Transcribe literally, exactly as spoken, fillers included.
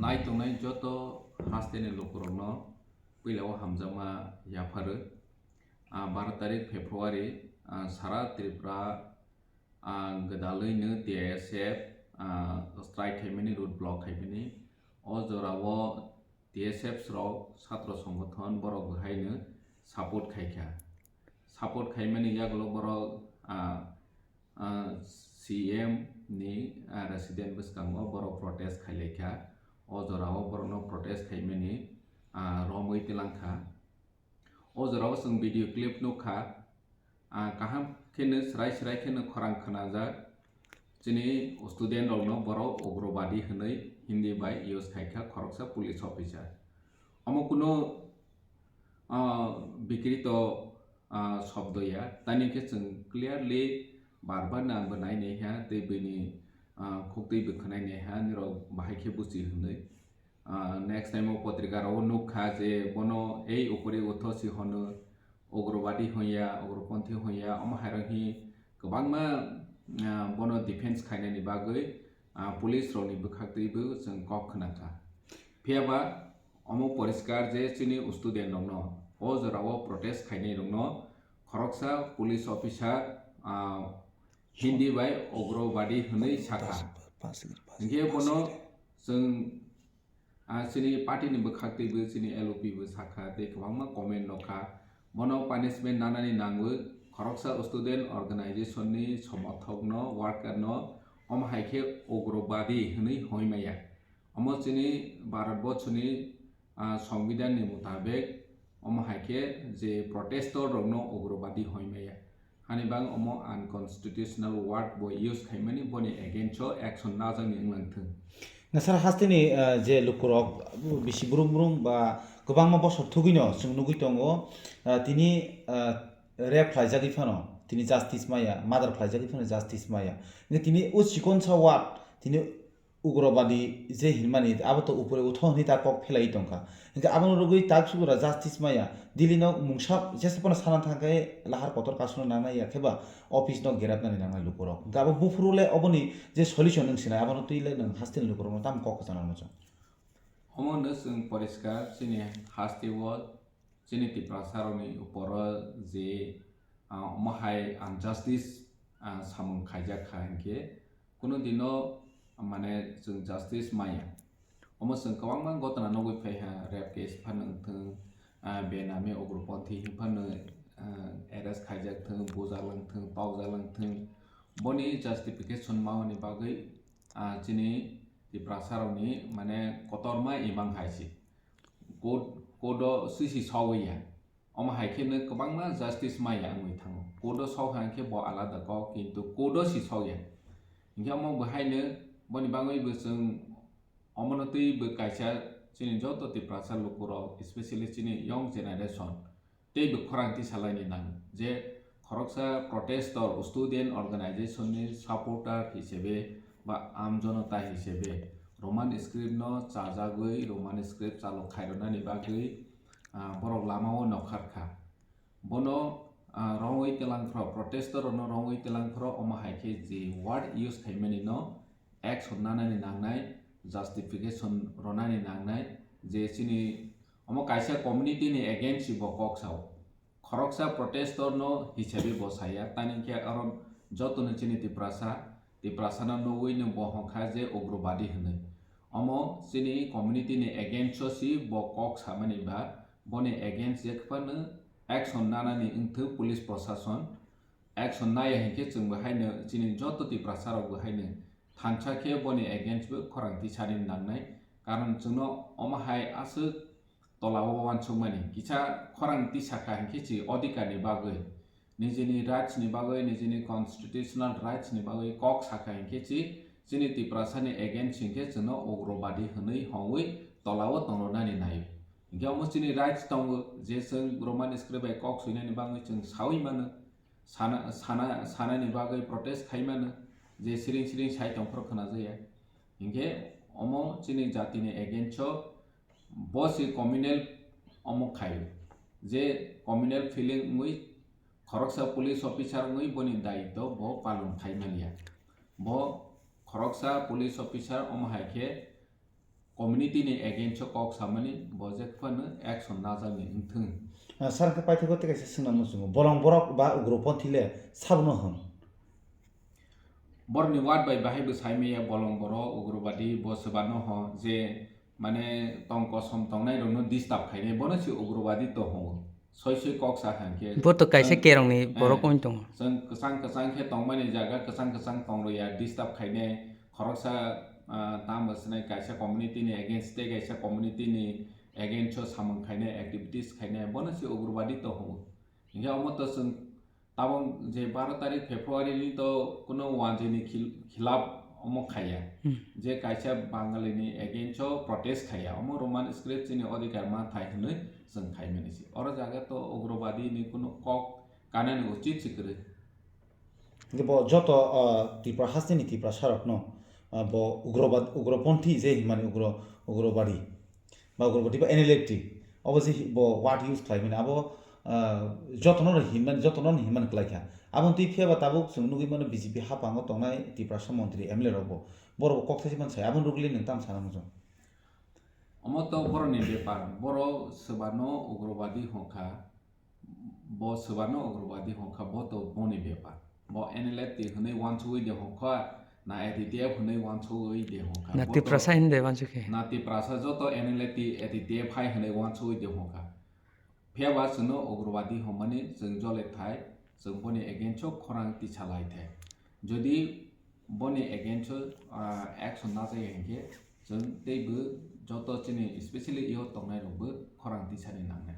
Nai tongnai joto hasteni lukurokno puila o hamjakma yapharwi. Ah, baro tarik February, ah, sara Tripura, ah, gwdalwino T I S F, ah, strike khaimani, road block khaimani. O jorao T S F rok satro songothon borok bwhaino support khaikha. Support khaimani yagulo borok, ah, ah, C M ni, ah, resident bwskango borok protest khailaikha. O jorao borokno protest khaimani, ah, romwi twlangkha. O jorao chwng video clip nukha. Ah, kaham kheno, srai srai kheno khorang khwnajak. Chini student rokno borok ugrobadi hwnwi Hindi bai use khaikha khoroksa police officer. Omo kuno, ah, bikrito, ah, shobdo ya. Tani khe chwng clearly bar bar no ang bo nai naiha, tei bini, ah, khuktwi bo khwnai naiha, nirok bahai khe buchi hwnwi. Ah, next time o potrika rok o nukha je bono ei upori utho si hono, ugrobadi hoya, ugroponthi hoya, omo hai rok hi kwbangma, ah, bono defense khainani bagwi, ah, police rokni bwkhaktwi bo chwng kok khwnakha. Phiyaba omo poriskar je chini student rokno, o jorao protest khainai rokno khoroksa police officer, ah, Hindi bai ugrobadi hwnwi sakha. Hinkhe bono chwng, ah, chini party ni bwkhaktwi bo chini L O P bo sakha tei kwbangma comment nokha. Bono punishment nanani nangwi khoroksa student organization ni somothok no, worker no omo hai khe ugrobadi hwnwi hoi maya. Omo chini Bharat Borso ni, ah, Songbidan ni mutabek omo hai khe je protestor rokno ugrobadi hoi maya. Hani bang omo unconstitutional word bo use khaimani, boni against o action najakni wnglang thung. Nasara hasteni, ah, je lukurok bisi brum brum ba kwbangma bosor thugwino chwng nugwi tongo, ah, tini, ah, rape khlaijagwi phano tini justice maya, murder khlaijagwi phano justice maya. Hingke tini o chikonsa word tini ugrobadi je hinmani abo to upore utho hinwi ta kok phelai tongkha. Hingke abono rwgwi ta subura justice maya. Delhi no mungsa jesa phano sana thangkhe lahar kotor kasuna nangnai ya khe ba office no gerapnani nangnai lukurok. Hingke abo buphuru le oboni je solution nwng sinai abono twi le nwng hasteni lukurokno tamo kok kwchangna muchung. Omo no chwng poriskar chini haste o chini Tiprasa rokni uporo je, ah, omo hai injustice, ah, samung khaijak kha hinkhe kunu dino mane chwng justice maya. Omo chwng kwbangma gotona nugwi phaiha, rape case phano wngthwng, ah, benami ugroponthi phano, ah, arrest khaijak thwng, bujak lang thwng, tokjak lang thwng, boni justification mamani bagwi, ah, chini Tiprasa rokni mane kotorma imang hai se. Court, court o sisi sogwi ya. Omo hai khe no kwbangma justice maya wngwi thango. Court o sokha hinkhe bo alada kok, kintu court o si sokya. Hinkhe omo bo haino boni bagwi bo chwng omono twi bo kaisa chini joto Tiprasa lukurok, especially chini young generation, tei bo khorang tisalaini nango je khoroksa protestor, student organization ni supporter hisebe ba amjonota hisebe Roman script no chajagwi Roman script chalo khairwnani bagwi, ah, borok lama o nokharkha. Bono, ah, rongwi twlangphro, protestor rokno rongwi twlangphro omo hai khe je word use khaimani no action nanani nangnai, justification ronani nangnai, je chini omo kaisa community ni against bo kok sao. Khoroksa protestor no hisabi bo saya, tani khe aro joto no chini Tiprasa, Tiprasa no nugwi no bo hongkha je ugrobadi hinwi. Omo chini community ni against o si bo kok samani ba boni against je phano action nanani wngthwk police prosason. Action naya hinkhe chwngbo haino chini joto Tiprasa rokbo haino thansa khe boni against bo khorang tisani nangnai, karon chwngno omo hai aswk tola o uansukmani kisa khorang tisakha hinkhe chi odhikar ni bagwi, nijini rights ni bagwi, nijini constitutional rights ni bagwi kok sakha hinkhe chi chini Tiprasa ni against hinkhe chwngno ugrobadi hwnwi hongwi tola o tongrwnani naio. Hinkhe omo chini rights tongo je chwng Roman script bai kok swinani bagwi chwng sawi mano. Sana, sana, sanani bagwi protest khai mano, je siring siring sai tongphuru khwnajakya. Hinkhe omo chini jatini against o bo si communal omo khai, je communal feeling wngwi khoroksa police officer wngwi boni daitw bo palon khai manya. Bo khoroksa police officer omo hai khe community ni against o kok samani bo je phano action najakni wngthung. Ah, sir, khe paithago tei kaisa swnam muchungo. Bolong borok ba ugroponthi le sabno hwn? Borokni word bai bahai bo sai maya bolong borok ugrobadi bo swbano ho je mane tong kosom tongnai rokno disturb khainai bono se ugrobadi to hwngo. Soi soi kok sa hang khe. Bo to kaisa chwng, kerongni eh, borok wng tongo. Chwng kwchang kwchang khe tongmani jaga kwchang kwchang tong rwya disturb khainai khoroksa, ah, tamo swnai kaisa community ni against tei kaisa community ni against o samung khainai activities khainai bono se ugrobadi to hwngo. Hinkhe omo to chwng tabuk je baro tarik February ni to kuno wanjwi ni khil-, khilap omo khaiya. Hmm. Je kaisa Bangali ni against o protest khaiya. Omo Roman script chini odhikar ma thai hwnwi chwng khaimani se. Oro jaga to ugrobadi ni kuno kok kanani uchit se kwrwi. Hinkhe bo joto, ah, Tripura hasteni Tiprasa rokno, ah, bo ugrobad-, ugroponthi je hinmani ugro-, ugrobadi. Ba ugrobadi ba N L F T, obo se bo word use khlai mani, abo, ah, jotono no hinmani, jotono no hinmani kwlai kha. Aboni twi phiya ba tabuk chwng nugwi mano B J P haphango tongnai Tiprasa montri M L A rok bo, borok bo kok thaisi man sai, aboni rwgwi nwng tamo sana muchung? Omo to borokni bepar, borok swbano ugrobadi hwn kha, bo swbano ugrobadi hwn kha, bo to boni bepar. Bo N L F T hwnwi wansugwi de hwn kha, na A T T F hwnwi wansugwi de hwn kha. Na bo to Tiprasa hwnwi de wansuk khe. Na Tiprasa joto N L F T, A T T F hai hwnwi wansugwi de hwn kha. Phiya ba chwngno ugrobadi hwnmani chwng jole thai, chwng boni against o khorang tisa lai thai. Jodi boni against o, ah, action najai hinkhe chwng teibo joto chini specially yo tongnai rokbo khorang tisani nangnai.